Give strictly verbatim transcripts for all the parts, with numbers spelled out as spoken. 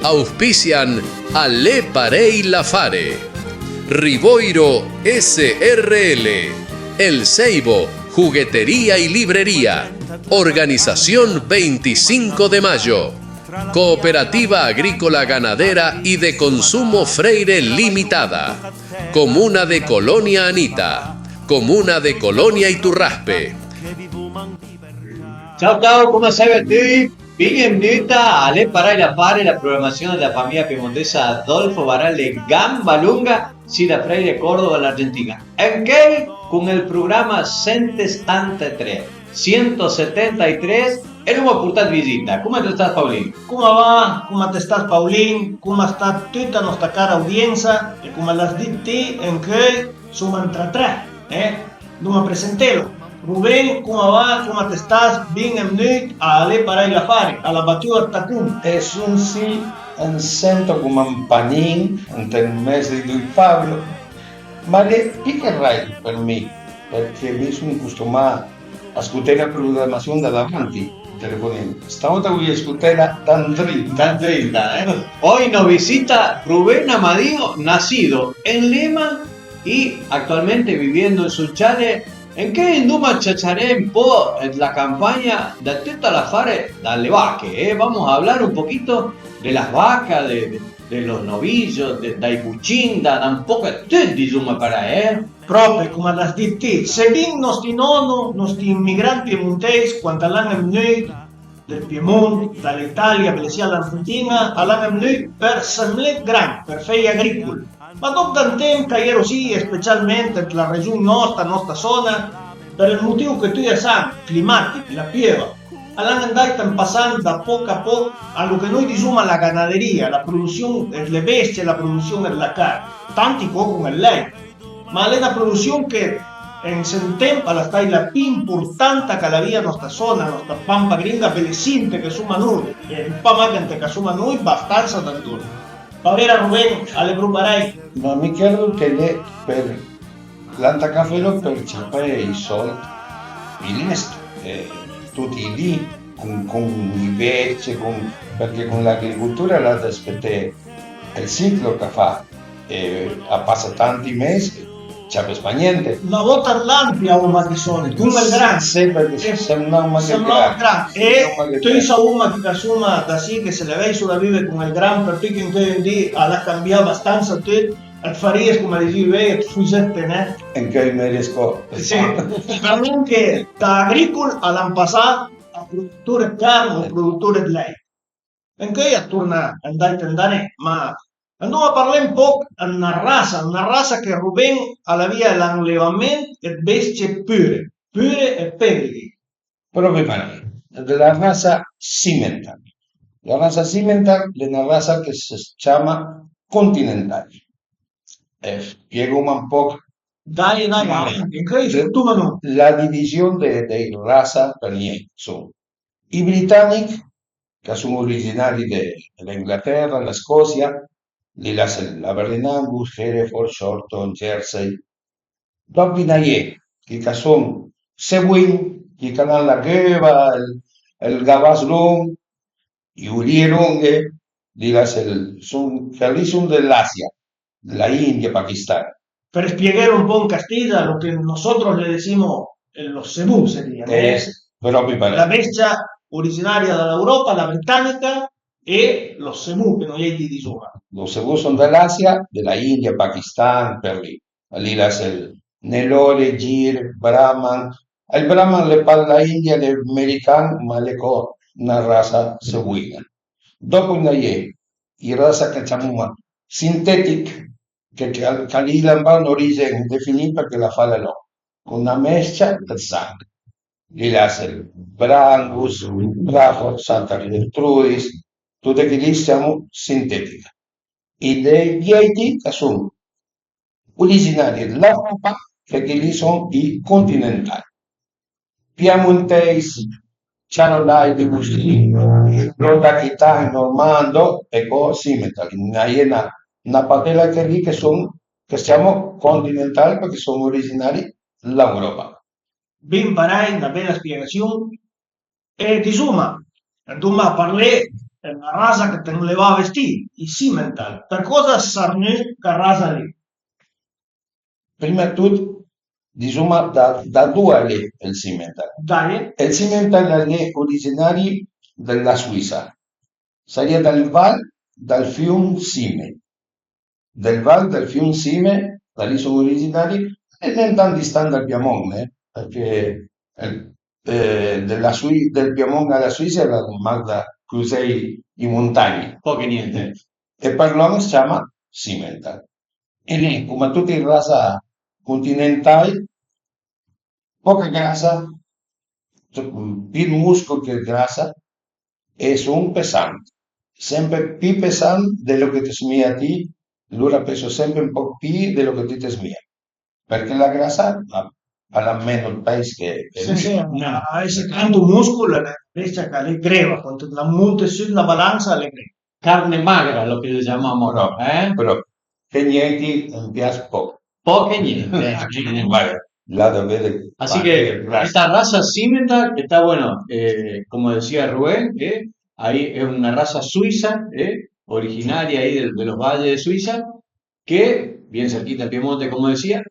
Auspician A l'é parèj l'affare. Rivoiro S R L, El Seibo, juguetería y librería. Organización veinticinco de Mayo. Cooperativa Agrícola Ganadera y de Consumo Freire Limitada. Comuna de Colonia Anita. Comuna de Colonia Iturraspe. Ciao, ciao, coma seve tuti? Benvenuta a A l'é parèj l'affare, la programasiun da famija piemontesa Adolfo Barale Gamba Lunga, sì da Freire, Córdoba, l'Argentina. Ancheuj con ël programa cent e setantatré, cent e setantatré, e l'oma portà visita. Coma të stas, Paulin? Coma va? Coma të stas, Paulin? Coma sta tuta nòsta cara audiensa? E coma l'has dit ti, ancheuj soma ëntra tre, eh? Andoma presentelo. Ruben, coma va? Coma të stas? Benvenut a A l'é parèj l'affare, a la batuda dë tacon. E son sì, ën sento coma un panin ënt un mes di dui Pablo, ma a l'é pì che ràid për mi, përchè mi son costumà a scoté la programasiun da davanti ël telefonin. Stavòta i voleria scotela da ëndrinta. Da ëndrinta, eh? Hoy nos visita Rubén Amadío, nacido en Lima y actualmente viviendo en Sunchales. Ancheuj andoma ciaciaré un po' dla campagna, da tuta l'affare dle vache, eh? Vamos a hablar un poquito de las vacas, de, de, de los novillos, de, dai bocin, da, da un poch dë tut, disoma parèj, eh? Pròpi, coma l'has dit ti, se bin nòsti nòno, nòsti immigrant piemontèis, quand a l'han vnù dël Piemont, da l'Italia, belessì a l'Argentina, a l'han vnù për semlé gran, për fé j'agricol. Ma dòp d'un temp ch'a j'ero sì, e specialment ant la region nòsta, nòsta zòna, për ël motìu che tuti a san, climatich, la pieuva, a l'han andàit ën pasand da pòch a pòch a lo che noi disoma la ganaderia, la produsiun dle bestie, la produsiun dla carn, tanti co con ël lèit. Ma a l'é na produsiun che ën sò temp a l'é staita la pì importanta ch'a l'avìa nòsta zòna, nòsta pampa grinda, belessì ant che soma noi, e pa mach ant che soma noi, bastansa d'antorn. Pavera Ruben, a l'é bru parèj? Ma mi credo che l'é për, l'han tacà felo për ciapé ij sòld pì lest, eh, tuti ij di, con, con ij bestie, con, përchè con l'agricoltura l'has da speté ël ciclo ch'a fa, e a passa tanti mes, ciapes pa gnente. Na vòta an l'an pijavom mach ij sòld, con ël gran. Sì, përchè se no mach ël gran. E tuti savoma che, insoma, da sì che se le vèj sopravìve con ël gran, për pì che ancheuj di a l'ha cambià bastansa tut, ëd farìe, coma disìu, ëd fusëtte, ne? Ancheuj me riesco. Sì, veramente da agricol a l'han pasà a produtore ëd carn o produtore ëd lèit. Ancheuj a torna andàit andaré, ma andoma parlé un pòch ëd na rasa, na rasa che Ruben a l'avìa l'anlevament ëd bestie pure, pure e pedrighe. Pròpi parèj, dla rasa Simmental. La rasa Simmental l'é na rasa che së ciama continental. E spiegoma un pòch. Dai, dai, avanti, ancheuj i scoltoma, no? La division dle, dle rasa për gnente, insoma. Ij britanich, ch'a son originari de l'Anglatera, la Scòsia, l'é l'Aberdeen Angus, Hereford, Shorton, Jersey. Dòp a-i na-i é ch'i ch'a son seuin, ch'i ch'a l'han la gheuva, ël, ël gavàs longh, j'orije longhe, di là, son, chèl lì son dl'Asia, la India, Pakistan. Për spieghelo un po' en castiza, lo que nosotros le decimos, eh, los cebú, sería, ¿no? Eh, però mi pare. La bestia originaria da l'Europa, la britannica, e los cebú che noi i disoma. Los cebú son da l'Asia, da la India, Pakistan, për lì. Lì l'as ël Nelore, Gir, Brahman. Ël Brahman l'é pa da la India, l'é american, ma l'é co na rasa cebù-ina. Dòp a-i na-i é ij rasa che ciamoma sintetich, che, che, ch'a l'han n'origin indefinì përchè la fa l'òm, con na mes-cia ëd sang. Lì l'as ël Brangus, Braford, Santa Gertrudis, tuti chèi lì i ciamo sintetich. E dij vèiti ch'a son originari ëd l'Europa, përchè chèi lì son ij continental. Piemontèis, Charolais, Ligustino, Lord Aquitain, Normando, e co Simmental. A-i na-i é na, na patela chèi lì che son, ch'i ciamo continental përchè son originari ëd l'Europa. Bin parèj, na bela spiegasion. E disoma, andoma parlé la rasa che t'enlevave sti, i Simmental, për coza a sarnu ch'a rasa lì? Prima dë tut, disoma da, da ëndua al e ël Simmental. Daje. Ël Simmental al e originari dëlla Suisa, sarìa dël val dël fium Sime. Dël val dël fium Sime, da lì son originari, e nen tant distant dal Piemont, eh, përchè ël, eh, dëlla Sui-, dël Piemont a la Suisa a l'é mach da cruzé i montagne. Poch e niente. E për lòn as ciama Simmental. E lì, coma tuti i rasa continentai, poca grasa, pì 'd muscul che 'd grasa, e son pesant, sempe pì pesant de lo che te smije ti, lora a peso sempe un poch pì de lo che ti te smije, përchè la grasa a, a l'ha meno 'd peis che, che Sì, sì, a ese tantu muscul, la bestia ch'a l'é greva, quand la monte su la balansa a l'é greva. Carne magra, lo que le llamamos acá, ¿eh? Però che niente, un piace poco. Poco e niente. Vale, là da vede. Así que esta raza Simmental está, bueno, eh, como decía Rubén, eh, ahí es una raza suiza, eh, originaria ahí de, de los valles de Suiza, que bien cerquita en Piemonte, como decía,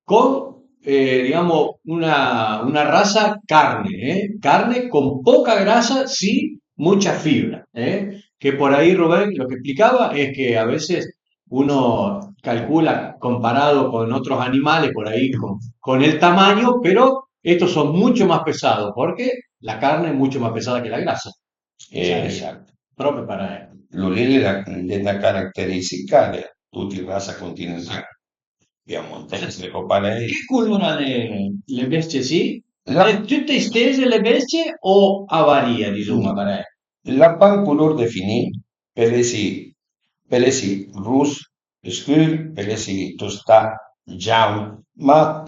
con, eh, digamos, una, una raza carne, ¿eh? Carne con poca grasa, sí, mucha fibra, ¿eh? Que por ahí Rubén lo que explicaba es que a veces uno calcula comparado con otros animales por ahí con, con el tamaño, pero estos son mucho más pesados porque la carne es mucho más pesada que la grasa. Esatto. Proprio para... Lo lì l'é na, l'é na carateristica de tuti i rasa continental. Piemontese o parei. Che culor a l'é le bestie sì? La... L'é tute istese le bestie o a varia, disoma, parei? La pan culor definì, pöl esi, pöl esi russ scur, pöl esi tostà, giaun, ma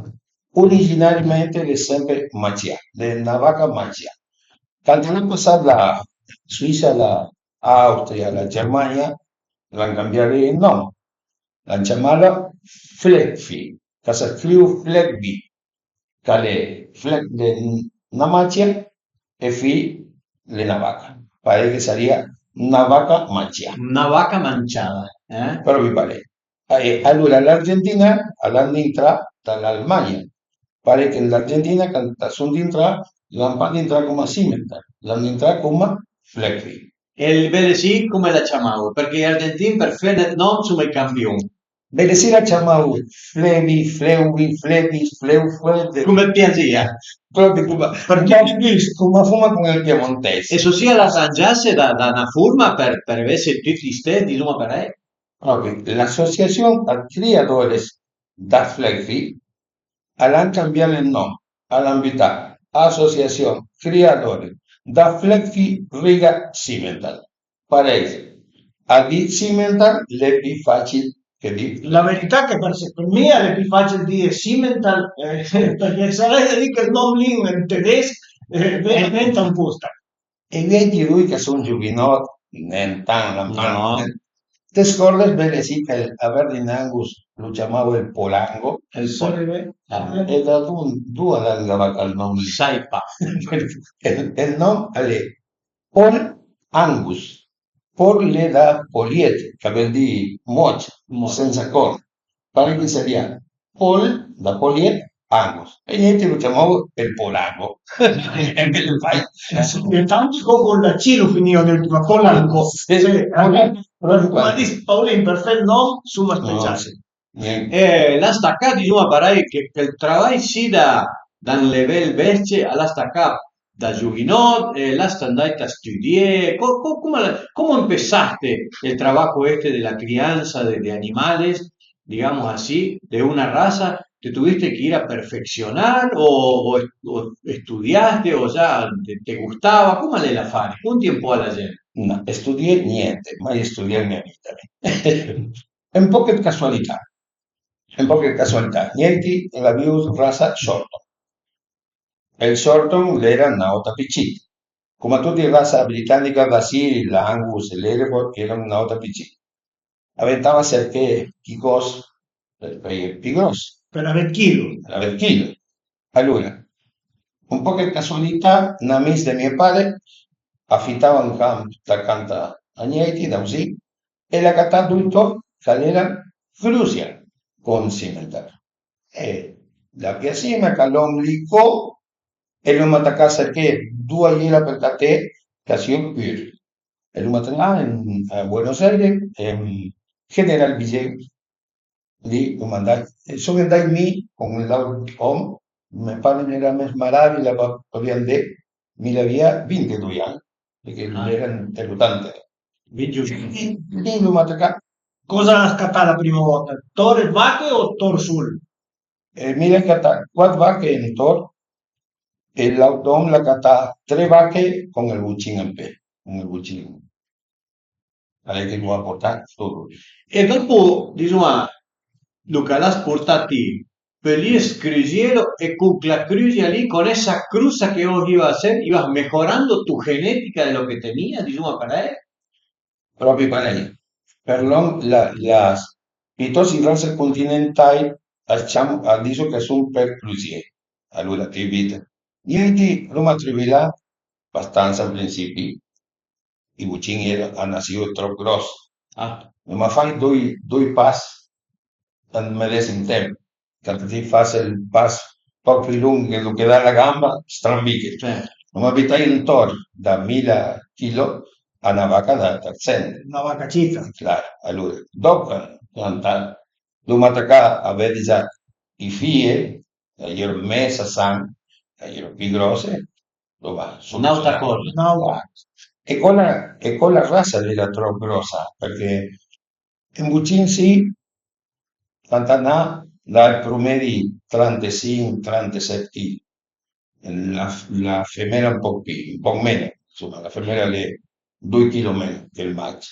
originariamente l'é sempe macià, l'é na vaca macià. Quand a l'é passà da Suisa a la Austria, a la Germania, l'han cambià ël nom, l'han ciamala Fleckvieh, ch'a së scriv Fleckvieh, ch'a l'é Fleck l'é na macia e Vieh l'é na vaca. Parei ch'a sarìa na vaca macia. Na vaca manciada, eh? Propi parei. E alora l'Argentina a l'han intrà da l'Almagna. Parei che l'Argentina, quand a son intrà, l'han pa intrà coma Simmental, l'han intrà coma Fleckvieh. E le bele sì, come la ciamavo? Përchè i argentin për fé dë nom soma i campion. Bele sì, la ciamavo Flevi, Fleuvi, Flevi, Fleu, Fleu. Come piasìa. Propi coma, përchè coma, coma fuma con ël piemontese. E so sì a l'ha rangiasse da, da na forma për, për vesse tuti i stes, disoma parei. Propi, l'asociasion dë criadores dë Fleckvieh a l'han cambià ël nom, a l'han butà Asociasion Criadores dë Fleckvieh Riga Simmental. Parei, a dì Simmental l'é pì facil che dì. La verità che për, për mi a l'é pì facil dì Simmental, eh, përchè sarìa dì che ël nom lì an tedesch, eh, veramente a 'mposta. E vedi, lui ch'a son giuvinòt, nen tant, ma... No. Te scordes bele sì che a Verdinangus lo ciamavo ël Polango? Ël Polango. Ah. E da dove, dove a l'ha gavà ël nom lì? Sai pa. E ël nom a l'é Pol Angus. Pol l'é da poliet, ch'a völ dì mòch, mòch, sensa còrn. Parei ch'a sarìa Pol da poliet, Angus. E niente, lo ciamavo ël Polango. E tanti co con la C lo finìo adiritura, Polanco. Sì, sì. Alora, ma dis, Paolin, për fé ël nom soma speciai. No, sì. Niente. E l'ha stacà, disoma parei, che, che ël travaj sì da, da anlevé ël bestie, a l'ha stacà da giuvinòt, e là sté andait a studié, co-, co-, come, come empezaste el trabajo este de la crianza de, de animales, digamos así, de una raza? ¿Te tuviste que ir a perfeccionar o, o, o estudiaste o ya te, te gustaba? ¿Cómo es el afán? ¿Cuánto tiempo a la gente? No, estudié niente, mai estudié nella mia vita. È un po' che casualità, è un po' che casualità. Niente, la mia raza shorto. Ël Shorton l'era na òta pi cit. Coma tuti i rasa britanica, da sì, la Angus e l'Hereford a l'era na òta pi cit. A ventava cerché chicòs për feje pi gròs. Për avé 'd chilo. Për avé 'd chilo. Alora, un pòch ëd casualità, n'amis dë mio pare a fitava un camp tacant a Gnejti, dauzin, e l'ha catà dui tor ch'a l'era cruzia con simental. E l'ha piasime, ch'a l'hom lì co, e l'homa tacà a serché doa i era për caté ch'a sio pur. E l'homa tacà a Buenos Aires, en General Villegas, lì l'homa andà, e son andà mi con l'aut om, me pare a l'era mes maravi, l'avìa andé, mi l'avìa vintidoi an, përchè l'era ant l'otanta. Lì l'homa tacà. Cosa l'has catà la prima volta? Tor e vache o tor sul? E mi l'hai catà quat vache e un tor, e l'aut om l'ha catà tre vache con ël bucin an pé, con ël bucin. Al e che l'homa portà solo. E dopo, disoma, lu ch'a l'has portà ti, peulies cruzielo e con chela cruzia lì, con esa cruza che vos ibas a hacer, ibas mejorando tu genética de lo que tenía, disoma parei? Propi parei. Për lòn, la, las, pitost i rase continentai a ciam-, a diso ch'a son për cruzié. Alora ti vëdde. Gnente, l'homa tribilà bastansa al prinsipi, i bucin a era, a n'hasìo trop gros. Ah. L'homa fai doi, doi pas ant ël medesim temp. Quand ti fase ël pas pòch pì longh che lu che l'ha la gamba, strambiche. Certo. L'homa bitaje un tor da mila chilo a na vaca da trecent. Na vaca cita. Clar, alora, dòp, quand l'homa tacà a vëdde già i fije, a j'ero mesa san, a j'ero pì grose, l'homa... N'àuta còrda. N'àuta. E quela, e quela rasa a l'era tròp grosa, përchè un bucin sì, quand a n'a, dai prumeri trantesinch, tranteset chij, la, la femela un pòch pì, un pòch meno, insoma, la femela a l'é doi chilo meno che ël mach.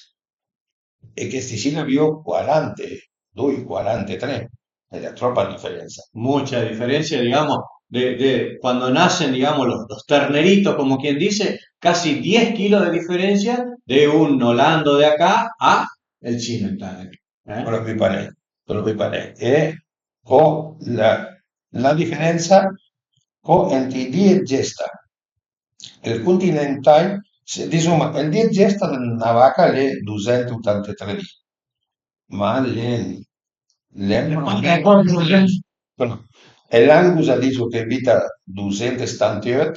E chesti sì a n'avìo quarantedoi, quarantetré, a l'era tròpa diferensa. Mucha diferencia, digamos, de, de cuando nacen, digamos, los, los terneritos, como quien dice, casi diez kilos de diferencia de un Holando de acá a el Cimental. Eh? Propi parei, propi parei. E co la, la diferensa co ant ij di ëd gesta. Ël continental, se, disoma, ël di ëd gesta ëd na vaca a l'é dosenteutantetré di, ma l'é, l'é, e l'Angus a diso ch'a bita dosentesëtanteut,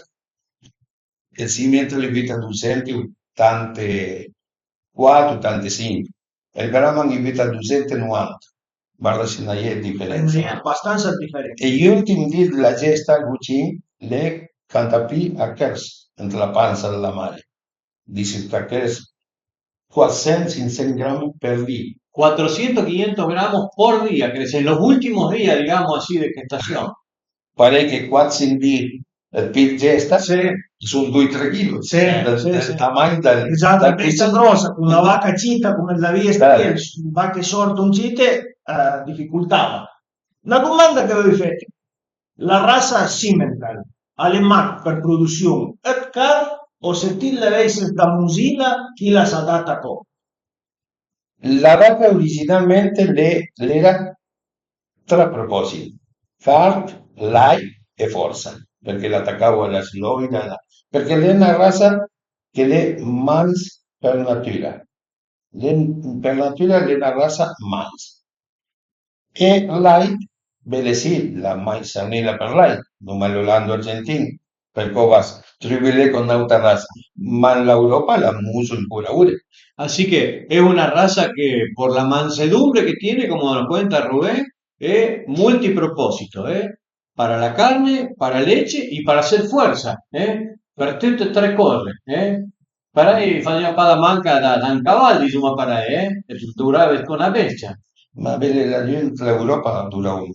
e ël Simmental a bita dosenteutantequat, otantesinch, e ël Brahman a bita dosentenovanta. Varda se a-i na je ëd diferensa. A-i na je abastansa ëd diferensa. E j'ùltim di ëd la gesta, ël bucin, l'é quand a pì a chërss ant la pansa dla mare. Disi ch'a chërss quatsent, sinchsent gram për di. Cuatrocientos, quinientos gramos por día crecen los últimos días, digamos así, de gestación. Parei che quat, sinch di ëd pì ëd gesta, sì, a son doi, tre chilo, sì, dël, sì, dël, sì, tamagn dël, e già da besta grosa, con la vaca cita, come la via, sì, vache sòrton cite, eh, dificultava. Na domanda che veuj fete: la rasa Simmental a l'é mach për produsion ëd carn, o se ti l'avèisses da mosina, chila a s'adata a còs? La vaca originalmente l'é, l'era tre propòsit: carn, làit e fòrsa, përchè la tacavo a la slòida, përchè l'é na rasa che l'é mans për natura. L'é, për natura l'é na rasa mans. E làit, bele sì, la maisanela për làit, nome l'Holando argentin, përchè a va tribilé con n'àuta rasa, ma an l'Europa la moso ancora ora. Así que es una raza que por la mansedumbre que tiene, como nos cuenta Rubén, es multipropósito, ¿eh? Para la carne, para leche y para hacer fuerza, ¿eh? Për tute e tre còse, ¿eh? Parei a fasìa pa da manca da, da un caval, disoma parei, eh? E durave con na bestia. Ma bele, la gent, l'Europa a duravo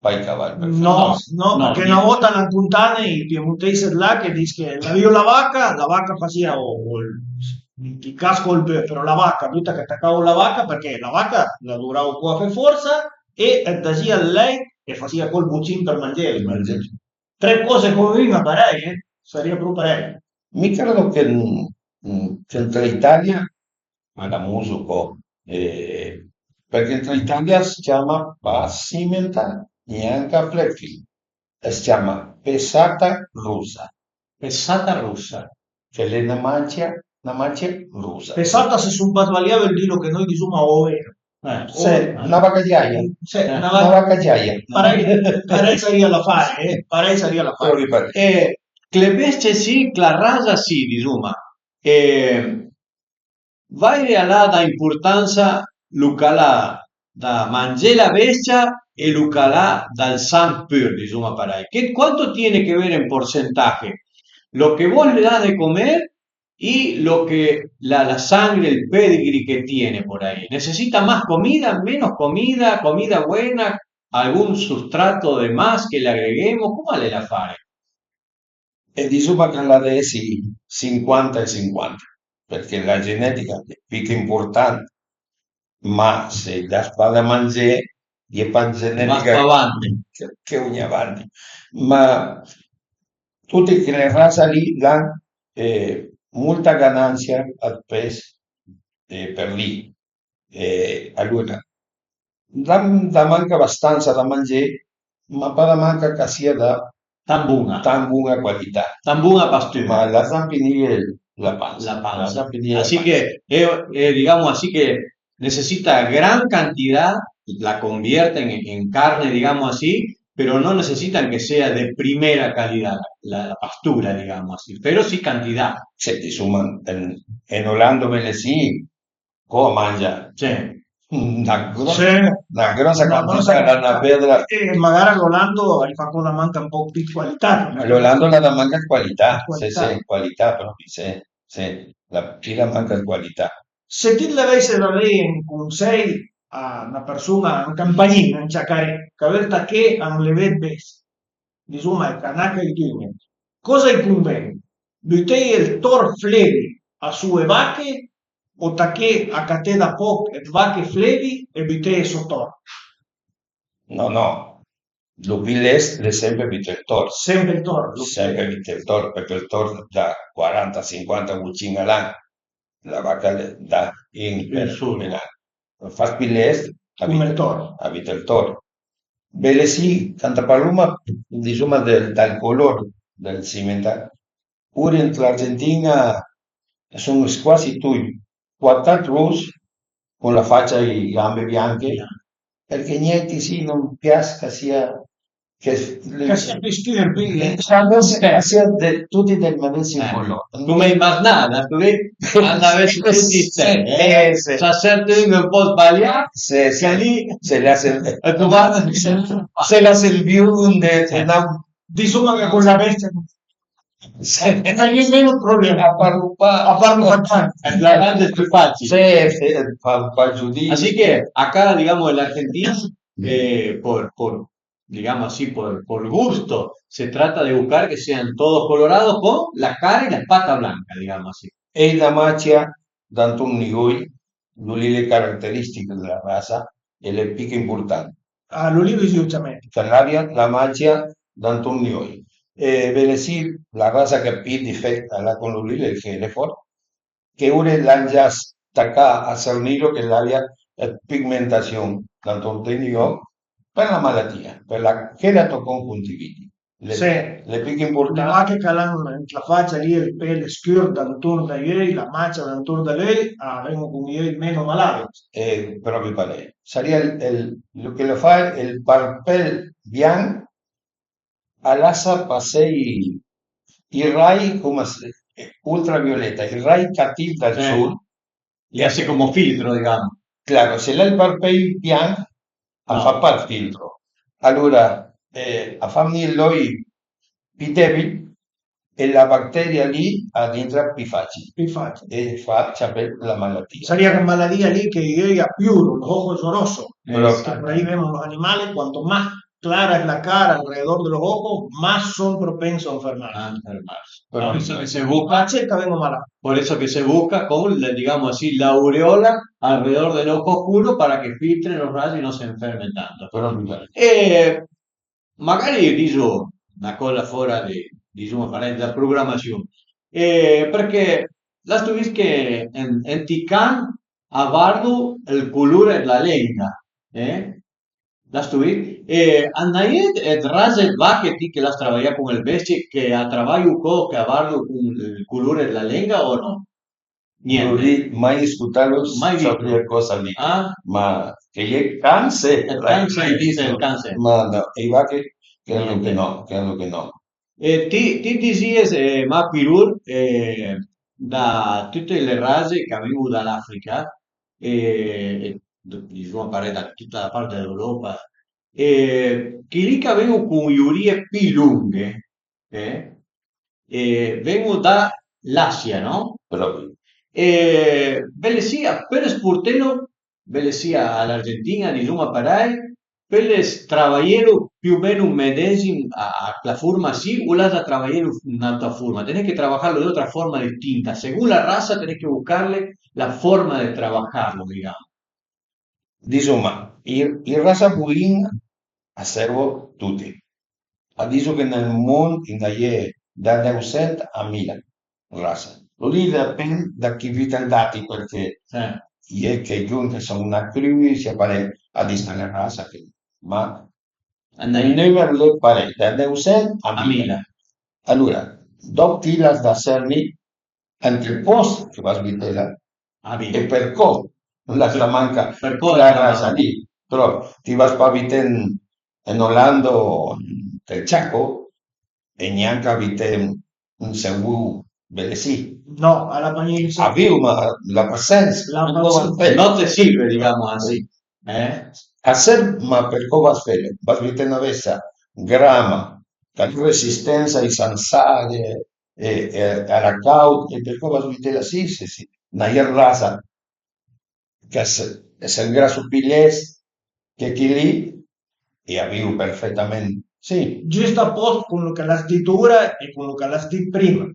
pa ij caval, për... No, fortuna. No, përchè na vòta a l'han contane ij piemontèis ëd là che a dis che l'avìo la vaca, la vaca a fasìa o, o ël, ij casco o ël beu, però la vaca, duta ch'a tacavo la vaca, përchè la vaca la duravo co a fé fòrsa e a dasìa ël làit e a fasìa co ël bucin për mangelu. Mangelu. Tre còse co un-a parei, eh? Sarìa pròpi parei. Mi credo che, mm, che ant l'Italia a la moso co, eh, përchè ant l'Italia as ciama pa Simmental, gnanca Fleckvieh, as ciama pesata rossa. Pesata rossa. che l'é na macia, na macia rosa. Pensate, se son pa sbalià, a völ dì che noi disoma overo. Eh, se, oh, na vaca giaia. Se, eh, na vaca giaia. Parei, parei sarìa l'affare, eh, parei sarìa l'affare. Eh, ch'le bestie sì, ch'la rasa sì, disoma, eh, vaire al a da importansa lo ch'al a da mangé la bestia e lo ch'al a dal sanch pur, disoma parei. Che quanto tiene che ver en porcentaje lo que vos le das de comer y lo que la, la sangre, el pedigree que tiene por ahí. ¿Necesita más comida, menos comida, comida buena, algún sustrato de más que le agreguemos? ¿Cómo le la fare? E disoma ch'al a da esse sinquanta e sinquanta, perché la genetica l'é pì che important, ma se i das pa da mangé, i é pa genetica che, che vgn avanti. Ma tute chele rasa lì l'han, eh, molta ganansia ëd pes, eh, për lì. E alora, da, da manca abastansa da mangé, ma pa da manca ch'a sia da tan bun-a, tan bun-a qualità. Tan bun-a pastura. Ma la za finì la pansa. La pansa. La za finì la pansa. Así que, eh, eh, digamos así que necesita gran cantidad, la convierten en, en carne, digamos así, pero no necesitan que sea de primera calidad la, la pastura, digamos así, pero sí cantidad. Sì, insoma, en, en Olanda, bele sì, co a mangia. Sì. Na grosa, sì, na grosa quantità, na pedra. E magara l'Olando a fa co da manca un po' pi qualità. L'Olando l'ha da manca qualità, sì, sì, qualità propi, sì, sì, la, pi la manca qualità. Se ti l'avesse da dé un consei a na persun-a, un campagnin, un ciacaré, ch'a völ taché a anlevé ëd bestie, disoma, ëd canache e ëd gnune, coza i conven? Buteje ël tor flevi a so e vache o taché a caté da poch ëd vache flevi e buteje sot tor? No, no, lo pi lest l'é sempe buté ël tor. Sempe ël tor, lo pi lest. Sempe buté ël tor, përchè ël tor da quaranta, sinquanta vocin a l'an, la vaca a da in, in sul. Fat pi lest, a bute ël tor. A bute ël tor. Bele sì, quand parloma, disoma, del, dal color dël simentà. Pure ën l'Argentin-a a son squasi tuti, quat ros con la facia e i gambe bianche, përchè niente sì, non pias ch'a sia che, ch'a sia pi scür, pi, eh, ch'a sia de, tuti del medessim color. Come i masnada, tu vedi? Andavesse tuti stèl, eh? Sì, sì. S'a serte un un po' sbalià, sì, sì, lì se la se, e tu guarda, se la se il bionde, se la, disoma che con la bestia a ie meno problema. A parlo pa, a parlo pa tant. La grande ëd pi facil. Sì, sì, fa, fa giudizio. Así que acá, digamos, en la Argentina, eh, por, por, digamos así, por, por gusto, se trata de buscar que sean todos colorados con la cara y la pata blanca, digamos así. E la macia, danton, i oi, lo lì l'é caraterìstich dla rasa e l'é pi che important. Ah, lo lì l'uso ciamé. Ch'a l'abia la macia danton, i oi. E bele sì, la rasa che pi difet a l'ha con lo lì l'é ël Hereford, che ore l'han già stacà a cernilo che l'abia ëd pigmentasion danton, i oi, për la malatìa, për la, chela tocon contiviti. Le, sì, le pi che important. Le vache ch'a l'han ën la facia lì ël pel scür danturn dai öi, la macia danturn da l'öi, a ven-o con i öi meno malàit. Eh, propi parei. Sarìa ël, ël, lo che lo fa, ël parpel bianch a lassa pasé i, i rai, coma se, ultravioleta, i rai catìv dal, sì, sol, e hace como filtro, digamos. Claro, se l'hai ël parpel bianch, a, no, fa pa ël filtro. Alora, eh, a fa vnì l'öi pi debil e la bacteria lì a dintra pi facil. Pi facil. E fa ciapé la malatìa. Sarìa ch'a malatìa lì che i öi a piuru, los ojos son rossos. Esatto. Por ahí vemos los animales, cuanto más clara es la cara alrededor de los ojos, más son propensos a enfermarse. A enfermarse. Però, visto che se buca, facil ch'a ven-o malàit. Por eso que se busca con, digamos así, la aureola alrededor del ojo oscuro para que filtre los rayos y no se enferme tanto. Però, e magari diso na coza fora di, disoma parei, da programasiun, e përchè l'has vist che ën, ënt ij can a vardo ël culore dla lenga, eh? L'has trovì? E a n'a ie dë raze dë vache ti che l'has travaià con le bestie che a travaiu co, che a vardu con ël culore dla lenga o no? Niente. L'hai mai scutalo. Mai visto. Saprìa cosa dite. Ah? Ma che je canse, l'hai mai visto. Canse. Ma no, e i vache credo che no, credo che no. E ti, ti disìes, eh, ma pi lur, eh, da tute le raze ch'a ven-u da l'Africa, e, e disoma parei da tuta la part dë l'Europa, e chi li ch'a ven-u con j'urije pi longhe, eh, e ven-u da l'Asia, no? Propi. E bele sì, a pöle portelo bele sì a l'Argentin-a, disoma parei, pöle travaielo più o meno medesim a, a la forma sì, o l'has da travaielo in n'autra forma, tenés che trabajarlo de otra forma distinta, según la raza tenés que buscarle la forma de trabajarlo, digamos. Disoma, i, i raza buin a servo tuti. A diso che nel mond a-i na ie da neuvsent a mila rasa. Lo lì a dipend da chi vita andati, perché a-i é che giunt che son na crui, sia parei a dista le rasa che, ma ël nùmer l'é parei, da neuvsent a mila. Alora, dòp ti l'has da serni ant ël post che vas bütela e për co l'has da manca la rasa lì, però ti vas pa büté ën Olanda o ant ël Chaco e gnanca büté ën Seul, bele sì. No, a l'ha pa gnente sens. A viu, ma a l'ha pa sens. L'ha pa sens. Notte sì, digamos, anzi. Eh? A serv, ma për co vas felo? Vas büté na vessa grama, ch'a-i é resistensa ai sansade e, e a la caud, e për co vas bütela sì, se, se na rasa che se, se ël grasso pi lès che chi lì, e a viu perfetament, sì. Giust a post con lo che l'has dit ora e con lo che l'has dit prima,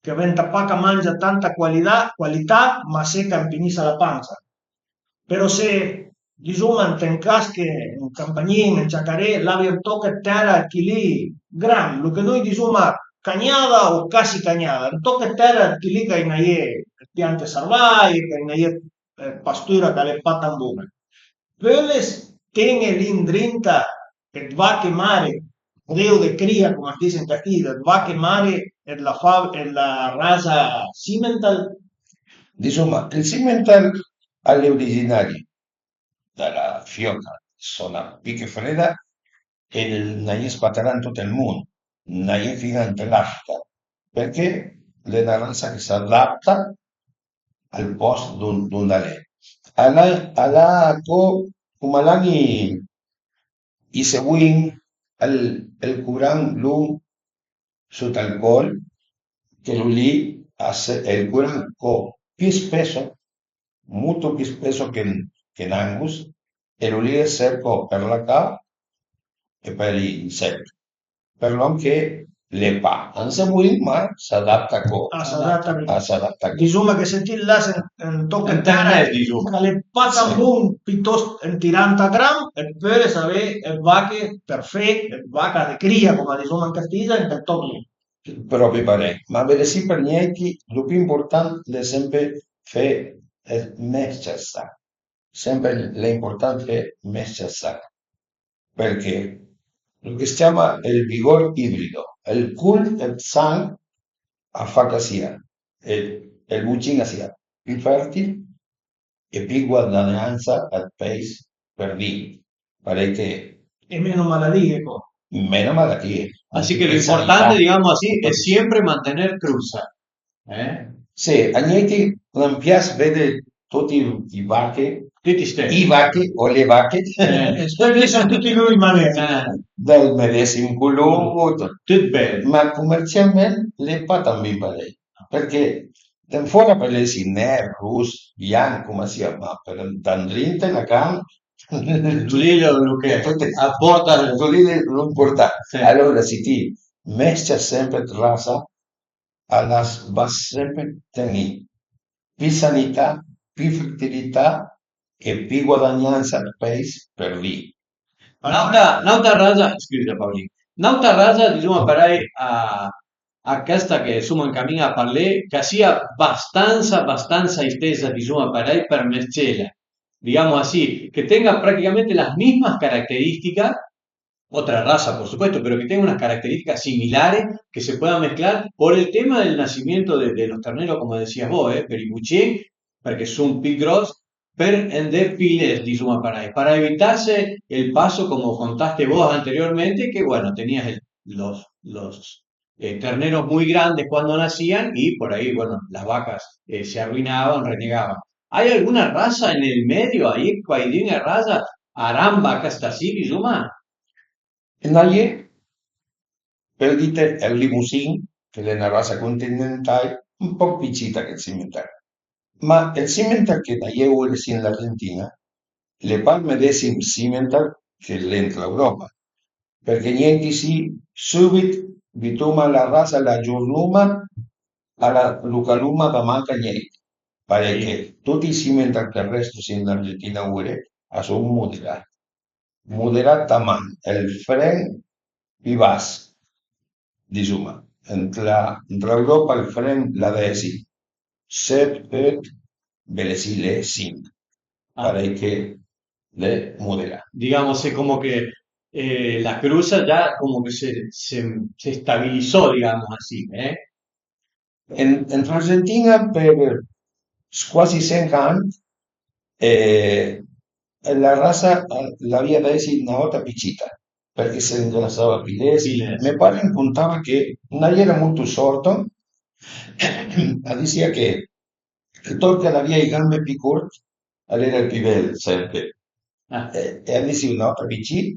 che venta pa ch'a mangia tanta qualità, qualità, ma se ch'a ëmpinissa la pansa. Però se, disoma, ant un casc, un campagnin, un ciacaré, l'avìa un toch dë tèra chi lì grand, lo che noi disoma cagnada o casi cagnada, un toch dë tèra chi lì ch'a-i na ie dë piante sarvaje, ch'a-i na ie dë, eh, pastura ch'a l'é pa tan bon-a. Pöle ten-e lì andrinta dë vache mare, creo dë crìa, com as dis an castign, dë vache mare e dla fa-, e dla rasa Simmenthal? Disoma, ël Simmenthal a l'é originari da la fiòca, sona pi che freda, e a-i é spatarà an tot ël mond, a-i é fin-a ant l'Africa, përchè a l'é na rasa che s'adapta al post dond-, dond a l'é. A l'ha, a l'ha co, com a l'han i, i seguin, ël, ël coran long sot al còl, che lo lì a se, ël coran co pi spesso, molto pi spesso che, che n'angus, e lo lì a serv co për la ca e për i insèt. Për lòn che l'é pa an Seul, ma s'adapta co. A s'adapta bin. A s'adapta co. Disoma che se ti lasse un toch ën tèra, disoma, ch'a l'é pa tan bon, pitost ën tirà ant gran, e pöle savé dë vache për fé, dë vaca dë crìa, com a disoma an castign, ant ël toch lì. Propi parei, ma vede sì, për gnanca lo pi important l'é sempe fé dë mes-cia san, sempe l'é important fé mes-cia san, përchè lo che as ciama ël vigor ibrido, ël col dë san a fa ch'a sia, e ël bocin a sia pi fertil e pi guadagnansa dë peis për di, parei che... E meno maladie, po. Meno maladie. Así que lo importante, digamos así, es siempre mantener cruza. Eh? Sì, a gnanca a m'pias vede tuti i vache, tuti ste, i vache o le vache, eh, tuti son tuti lur i manetti, eh, dël medesim color, tut bel. Ma comercialment l'é pa tan bin parei, përchè d'ën fora a pöl esse ner, ross, bianch, com a sia, ma për andrinta na can, lì lo, lo che a porta, lì l'é lo ëmportant. Sì. Alora, se ti mes-cia sempe dë rasa, a l'as, va sempe ten-i pi sanità, pi fertilità e pi guadagnansa dë peis për di. N'àutra, n'àutra rasa, scusa Paolin, n'àutra rasa, disoma parei, a, a chesta che soma an camin a parlé, ch'a sia bastansa, bastansa istesa, disoma parei, për mes-cela. digamos así, que tenga prácticamente las mismas características, otra raza, por supuesto, pero que tenga unas características similares que se puedan mezclar por el tema del nacimiento de, de los terneros, como decías vos, eh, per i bucin, perché son pi gros, per andé pi lest, disoma parei, para evitarse el paso, como contaste vos anteriormente, que bueno, tenías el- los, los eh, terneros muy grandes cuando nacían y por ahí, bueno, las vacas eh, se arruinaban, renegaban. ¿Hay alguna raza en el medio ahí, cualquier raza, aramba, casta así, disoma? E a-i é, për dite, ël Limosin, che l'é na rasa continental, un pòch pì cita che ël Simmental. Ma ël Simmental che a-i é ora sì an Argentina, l'é pa ël medesim Simmental che l'é an l'Europa, përchè niente sì, sùbit butoma la rasa, la giornoma, a la, lo caloma da manca niente. Parei che tuti i Simmental che a resto sì an Argentina ora a son moderà. Moderà taman, ël fren pì bas, disoma, an la, an l'Europa ël fren l'ha da esi set, ocht, belessì l'é sinch, parei che l'é moderà. Digamos, es como que eh, la cruza ya como que se, se, se estabilizó, digamos así, ¿eh? En, en Argentina për squasi cinc an eh, la rasa eh, l'avìa da esi na vòta pì cita, përchè se ingrasava pì lest. Me pare an contava che a-i era molto sòrto, a disìa che ël tòr ch'a l'avìa i gambe pì cort a l'era ël pì bel, sempre. E, e a disìa na vòta pì cit,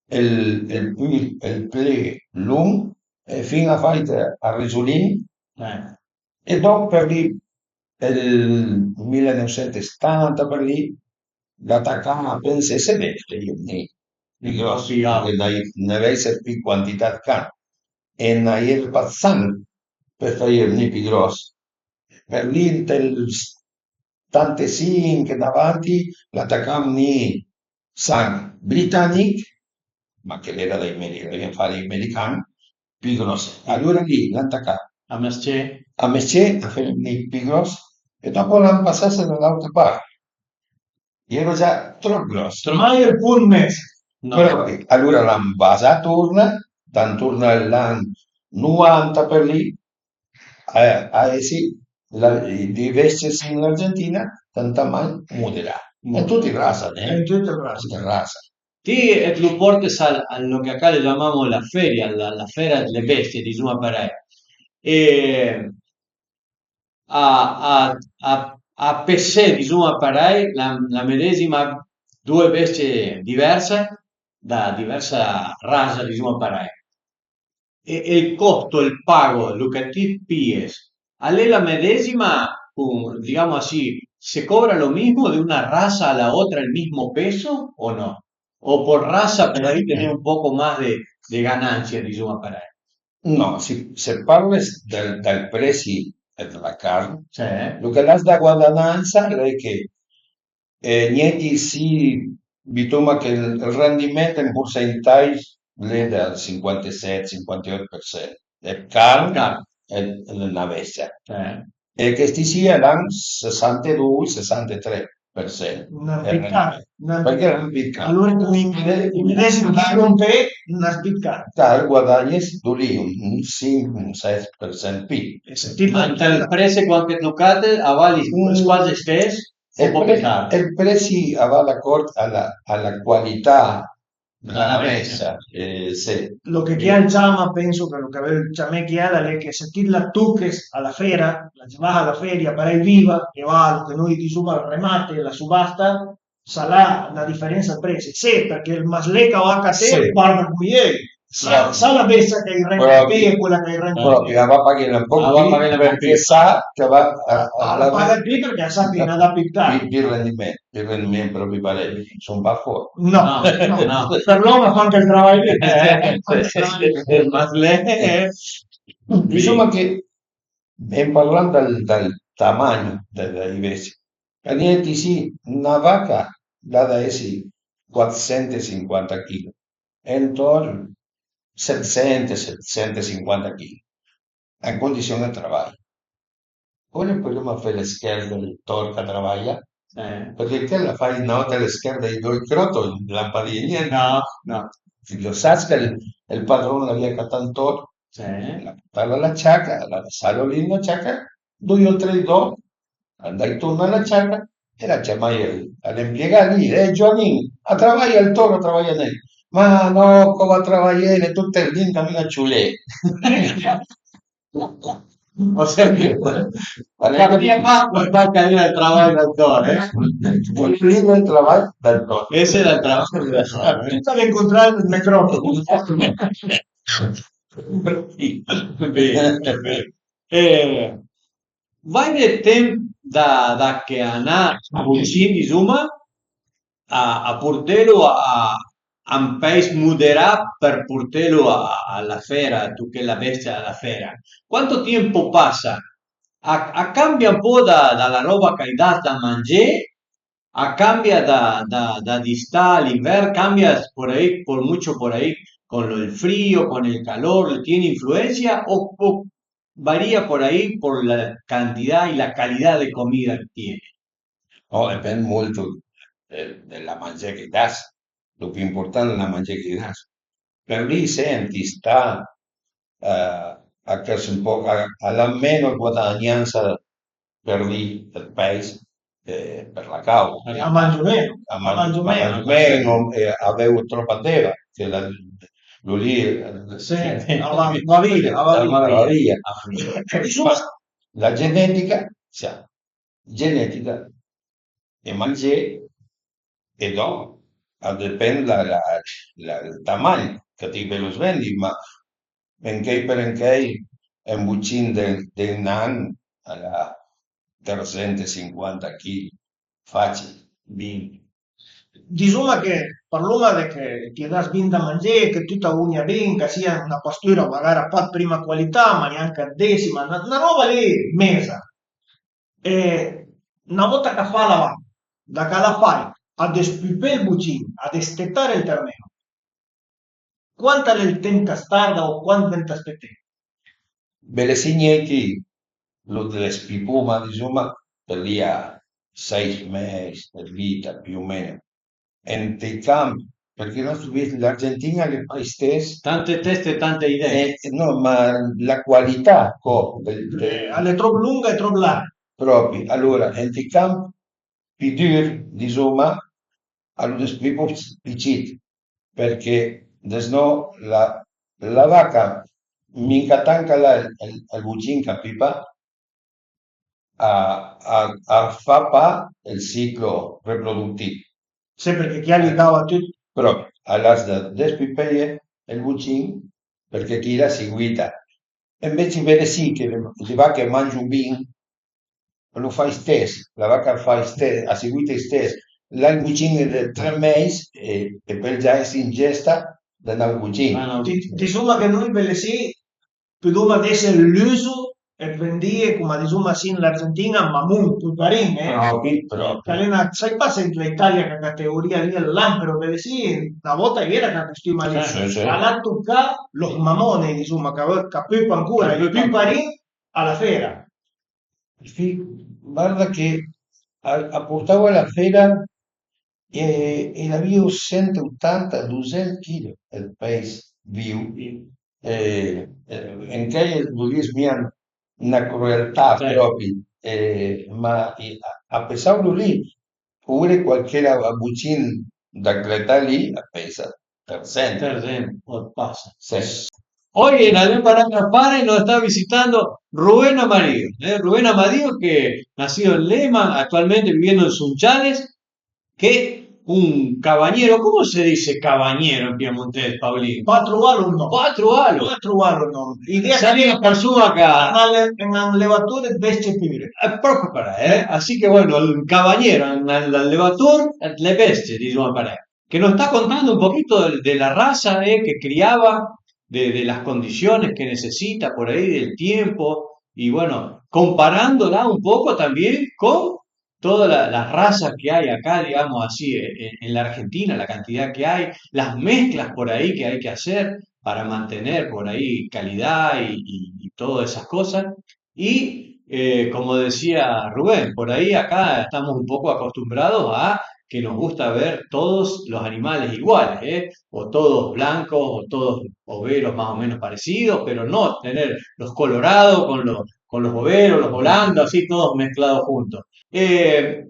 ël, ël pì, ël pì lon, e fin-a fait a Resolin. E dòp për lì, ël mila neuvsent e stanta për lì, l'ha tacà a pensesse de feie vnì pì gròss, përchè a-i n'avèissa pì quantità ëd can e a-i era pa ëd sang për feie vnì pì gròss. Për lì ant ël tantesinch davanti l'ha tacà a vnì sang britanich, ma che l'era dai meri-, l'avìa fat dai merican, pì gròss. Alora lì l'han tacà a mës-cé, a mës-cé, a fé vnì pì gròss, e dòp l'han passasse da l'àutra part. I era già tròp gròss. Tromai ël pont mes. No. Però alora l'han basà torna, d'antorn a l'an novanta për lì, a, a esi la, di bestie sì an Argentina, tant a man moderà. An tuti rasa, ne? An tuti rasa. Ti it lo portes a, a lo che acá le ciamamo la feria, la, la fera dle bestie, disoma parei. E a, a, a, a pesé, disoma parei, la, la medesima, due bestie diverse, da diversa rasa, disoma parei. E, e ël costo, ël pago, lo che ti pies, a l'é la medesima, con, digamos así, se cobra lo mismo de una raza a la otra el mismo peso o no? O por raza por ahí tenés un poco más de, de ganancia, disoma parei. No, se, se parles dël, dël presi dla carn, sì, lo che l'has da guadanansa l'é che eh, niente sì, butoma che ël rendiment an borsa in tai l'é dël cinquantaset, cinquantaot për sent dël carn e na bestia. E chesti sì a l'han sessantadoi, sessantatré për sent. Përchè a l'han pì ëd carn. Alora i medesim da rompé na spiccata. Tal guadagnis do lì un cinc, un sèt për sent pì. Ma ël prese quand che lo cate a val squasi stess? E ël presi a va d'acòrd a la, a la qualità dla bestia. Eh, sì. Lo che chiel ciama, penso che lo che a völ ciamé chiel a l'é che se ti la toches a la fera, la giavàs a la feria parei viva, che a va lo che noi disoma ël remate, la subasta, s'a l'ha na diferensa ëd presi, se përchè ël maslé ch'a va caté a guarda co i öi, s'a la bestia ch'a-j rend ëd pì e quela ch'a-j rend ëd meno. Propi, a va paghela ën poch pì përchè a sa ch'a va a, a, a la paga ëd pì përchè a sa ch'a-j na da pì ëd tant. Pì, pì rendiment, pì rendiment propi parei, son pa fòrt. No, no, no. Për lòn a fa anche ël travaj li. Ël maslé. Disoma che En parlant dal, dal tamagn dei, dei bestie, a diven-ta sì, na vaca a l'ha da esse quatsentesinquanta chilo, e un tòr setsent, setsentesinquanta chilo, an condision dë travaj. Ora pudoma fé lë schërch dël tòr ch'a travaja, Perché chel a fai na òta le scherde doi cròt, lampadine, no, no. Lo sas che ël, ël padron l'avìa catà ël tòr, l'ha portà a la ciaca, l'ha lasalo lì ën la ciaca, doi o tre di dòp, andait torna a la ciaca e l'ha ciamaje a l'empiegà lì: "Eh, Giuanin, a travaja ël tòr, a travaja nen?" "Ma no, co va travajé, l'é tut ël di ën camin a ciulé." Ho sempre capito, ma qualche dì al travaglio ancora, eh? Prima il travaglio del corpo. Ese era il travaglio del corpo, eh? Tutte le contrario del microfono. Bene, bene. Eh, vai del temp da, da che a na bucin, disoma, a, a portelo a, a un peis moderà për portelo a, a la fera, toché la bestia a la fera. Quanto tiempo pasa? A, a cambia un po' da, da la roba che hai dato da mangiare, a cambia da, da, da d'istà a l'inverno, cambia por ahí, por mucho por ahí, con lo- el frío, con el calor, ¿tiene influencia o, o varía por ahí por la cantidad y la calidad de comida que tiene? Oh, dipend molto de, de la mangé che i das. Lo pì important al e la mangé che i das. Për mi se ënt istà, eh, a chërss un poch, a- al an meno guadagnansa për di dë peis, eh, për la càuda. A mangio meno, a mangio meno, a veu tropa tera, che la- lo lì, eh, sì, a va, va via, a va via. Disoma, la genetica, sì, genetica e mangé e dòp a dipend la, la, la, ël tamagn che ti völe svendi, ma anchei për anchei un bucin de, de un an al a tresent e sinquanta chili, facil, vint. Disoma che parloma de che ti das bin da mangé, che tut a vogna bin, ch'a sia na pastüra magara pa dë prima qualità, ma gnanca dë désima, na, na roba lì meza. E na vota ch'a fa la vaca, da ch'a l'ha fai, a dëspupé ël bucin, a dëstetare ël termeno. Quant al e ël temp ch'as tarda o quant venta speté? Belessì, gnanca lo dëspupoma, disoma, për lì a seis mes dë vita, più o meno. Ënt ij camp, përchè nò, l'Argentin-a a l'é pa istess. Tante teste, tante idee. Eh, no, ma la qualità, co, del- Eh, al e trop lunga e trop larga. Propi. Alora, ënt ij camp pì dür, disoma, a lo dëspupo pì cit, përchè desnò la, la vaca, minca tant ch'a l'ha ël, ël, ël bucin ch'a pupa, a, a, a fa pa ël ciclo reprodutìv. Sì, përchè chi a li dava tut. Però a l'has da dëspupeje ël bucin përchè chila a seguita. Ënvece vëdde sì che le, le vache a mangio bin, lo fa istess, la vaca a fa istess, a seguita istess, l'ha ël bucin dë tre meis e, e pöl già esse an gesta da n'àut bucin. Ah, no. Di-, disoma che noi belessì pudoma desse l'uso e vendìe, coma disoma sì an Argentin-a, a mamon, puparin, eh? Propi, propi. Ch'a l'é na, sai pa se an l'Italia ch'a categoria lì a l'han, però belessì na vota a-i era ch'a costüma lì. Sì, sì. A l'ha tocà los mamones, disoma, ch'a, ch'a pupa ancora, ij puparin a la fera. Sì, varda che a, a portavo a la fera e, e l'avìo sent e otanta, dosent chilo ël peis viv. E, e, anchei a lo dis mia na crueltà propi, e, ma i- a, a pesavo lì, pure qualchera bucin da cretà lì a pesa tresent. Tresent, o pasa. Sì. Hoy en Alem Baranga Fare nos está visitando Rubén Amarillo, ¿eh? Rubén Amarillo, que nacido en Lehman, actualmente viviendo en Sunchales, que un caballero, ¿cómo se dice caballero en piemontês, Paulino? Patruvalo, no. Patruvalo. Patruvalo, no. Idea. Sarìa una persona che... Un alle-, un allevatore dë bestie pure. Eh, proprio para, eh? Así que bueno, un caballero, un allevatore dë bestie, disoma para. Que nos está contando un poquito de, de la raza, eh, que criaba, de, de las condiciones que necesita por ahí, del tiempo, y bueno, comparándola un poco también con todas la- las razas que hay acá, digamos así, en, en la Argentina, la cantidad que hay, las mezclas por ahí que hay que hacer para mantener por ahí calidad y, y- y todas esas cosas. Y Eh, como decía Rubén, por ahí acá estamos un poco acostumbrados a que nos gusta ver todos los animales iguales, ¿eh? O todos blancos, o todos overos más o menos parecidos, pero no tener los colorados con los, con los overos, los holandos, así todos mezclados juntos. Eh,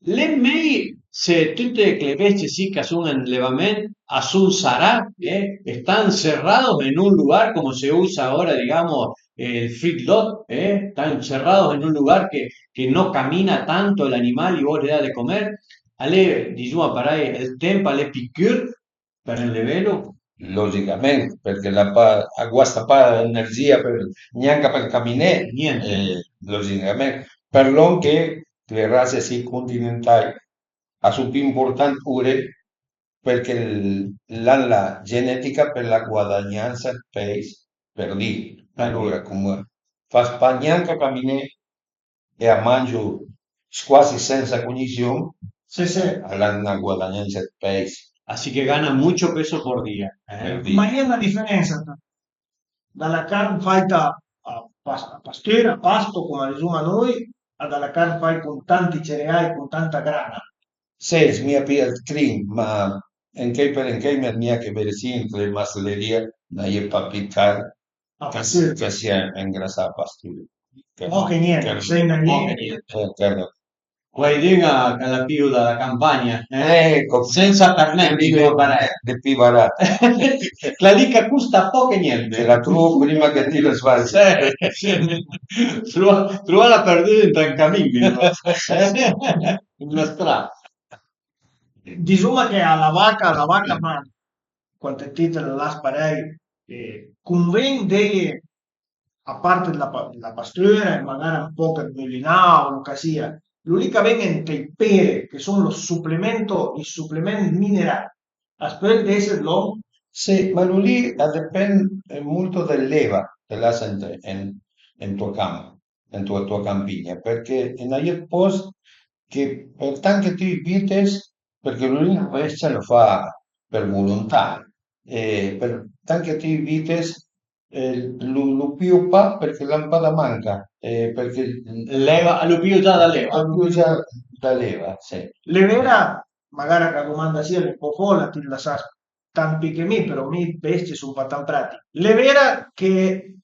L'é mei se tute chele bestie sì ch'a son en levament a son sarà, eh, están cerrados en un lugar como se usa ahora, digamos, el feedlot, eh, están cerrados en un lugar que, que no camina tanto el animal y vos le das de comer, a l'é, disoma parei, el temp a l'é pì curt, per enlevelo? Logicament, përchè l'ha pa, a guasta pa energìa për, gnanca për caminé. Niente. Eh, logicament. Për lòn che le raze sì continentai a son pì important pure përchè l'han la genetica për la guadagnansa dë peis, për dì. Alora, come fas pa gnanca caminé, e a mangio squasi sensa cognizion, sì, sì, a l'han na guadagnansa dë peis. Así que gana mucho peso por día, eh. Për dì. Ma a ie na diferensa tra, da la carn faita a, pas- a pastura, a pasto, come a disoma noi, a da la carn faita con tanti cereai, con tanta grana. Sì, mia pì ël crin, ma anchei për anchei, ma mia che vere sì, ënt le macelerìe a-i é pa pì dë carn. Ah, ch'a sia, ch'a sia engrasà a pastura. Poch e niente, ch'a sia, poch e niente. Eh, ch'a sia. Quaidun a, ch'a la pìo da la campagna, eh? Eh, ecco. Sensa permèt, de pì barat. Chela lì ch'a costa poch e niente. Te la trovo prima che ti la sbagli. Sì, sì. Trova-, trovela perdùa ënt un camin, digo. Ën stra. Disoma che a la vaca, a la vaca, ma quand ti te la las parei, eh, conven deie a parte dla pa-, dla pastura e magara un poch dë mulinà o lo ch'a sia, lo lì ch'a ven ant ij pere, che son lo suplemento, ij suplement minerà, as peul esse dlòn? Sì, ma lo lì a depend, eh, molto dëll'eva che l'has ant, en, en to camp, en to, to campigna, përchè a-i na je dë post che për tant che ti bites, përchè lo lì la bestia lo fa për volontà, e për tant che ti bites, eh, lo, lo pìo pa përchè l'han pa da manca, eh, përchè l'eva, lo pìo già da l'eva. Lo pìo già da l'eva, sì. L'é vera, magara che la domanda a sia un po' fola, ti la sas tant pì che mi, però mi dë bestie son pa tant pratich. L'é vera che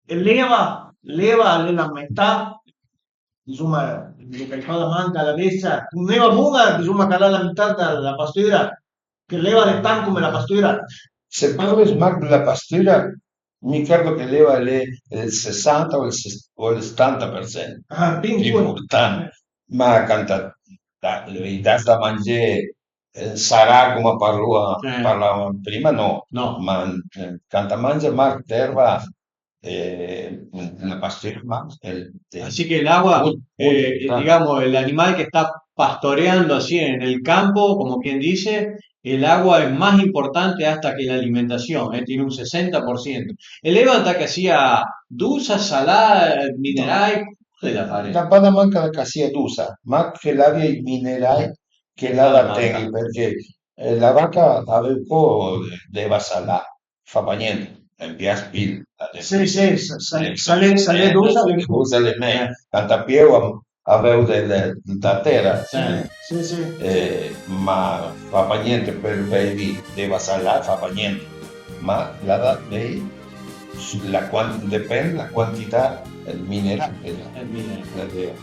l'eva, l'eva a l'é la metà, disoma, lo ch'a-j fa da manca a la bestia, con n'eva bon-a, disoma ch'a l'ha la metà da la pastura, che l'eva a l'é tant come la pastura. Se parles mach dla pastura, mi credo che l'eva a l'é ël sessanta o ël ses-, o ël setanta për cent. Ah, pì important. Ma quand a, a, i das da mangé, eh, sarà come parlo-, parlavamo prima, no. No. Ma, eh, quand a mange mach d'erba, eh, la pastura, ma, eh, eh, Así que el agua, eh, digamos, el animal que está pastoreando así en el campo, como quien dice, el agua es más importante hasta que la alimentación, eh, tiene un sesenta por ciento. E l'eva ëntà ch'a sia dosa, salà, minerai, come l'é da fare? L'ha pa da manca ch'a sia dosa, ma che l'abia ij minerai che l'ha da ten-i, përchè, eh, la vaca a veu po d'eva salà. Fa pa gnente, a m'pias pì. Sì, sì, s'a l'é, s'a l'é dosa, a l'é mei. Tant pì eu a, a veu de, de, da tera. Sì, sì. Eh, ma fa pa gnente për beivi d'eva salà, fa pa gnente. Ma l'ha da bei la quan-, depend la quantità dë minerà che l'ha. Dë minerà.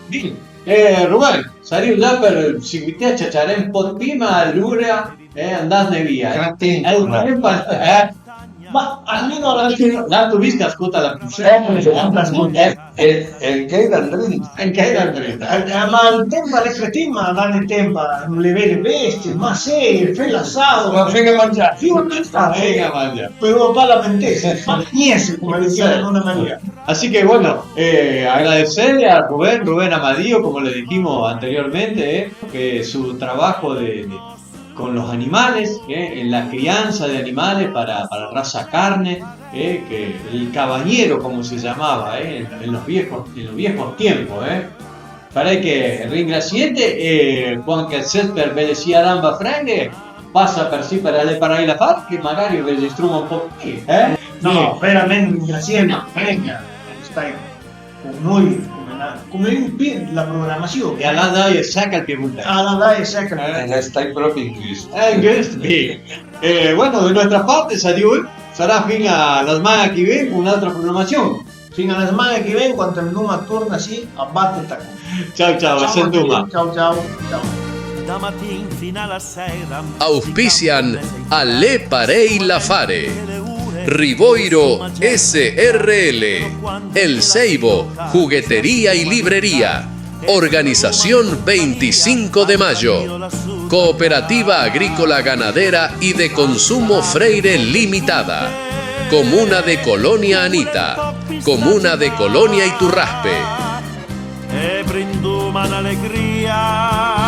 Bin, eh, Ruben, sarìo già për seguité a ciaciaré un po' dë pi, ma l'ora eh, andasne via, eh. Ël temp, eh. Ma almeno l'àutri, l'àutri vist ch'a scota la puntà. Eh, eh, eh, anchei da ëndrinta. Anchei da ëndrinta. Eh, eh, ma ël temp a l'é cretin, ma a l'é temp, a l'é vere bestie, ma sì, fé l'asado. Ma fé mangià. Fé mangià. Fé mangià. Peumo pa lamentesse, ma niente, come diceva la nonna Maria. Así que bueno, eh, agradecerle a Rubén, Rubén Amadío, como le dijimos anteriormente, eh, que su trabajo de, de, con los animales, eh, en la crianza de animales para, para raza carne, eh, que el cabañero, como se llamaba, eh, en, en los viejos, en los viejos tiempos, eh. Parèj che ringrasiete e quand che ses për belessì a Damba Frenghe, passa për sì për alé parèj la fat che magari registroma un po' pì, eh? No, verament ringrasié, Frenghe, stai Con noi, come na-, come un pì la programasiun. E al à daje sec al piemontèis. Al à daje sec al piemontèis. Eh, l'é stàit pròpi un gust. Eh, un gust, bì. Eh, bueno, de nuestra parte, salut, sarà fin a la sman-a ch'i ven con n'àutra programasiun. Fin a la sman-a ch'i ven, quand andoma torna sì a bate tacon. Ciao, ciao, a sentoma. Ciao, ciao, ciao. Auspician Al è parèj l'afare. Rivoiro S R L, El Ceibo, juguetería y librería. Organización veinticinco de Mayo. Cooperativa Agrícola Ganadera y de Consumo Freire Limitada. Comuna de Colonia Anita. Comuna de Colonia Iturraspe. E brindoma n'alegria.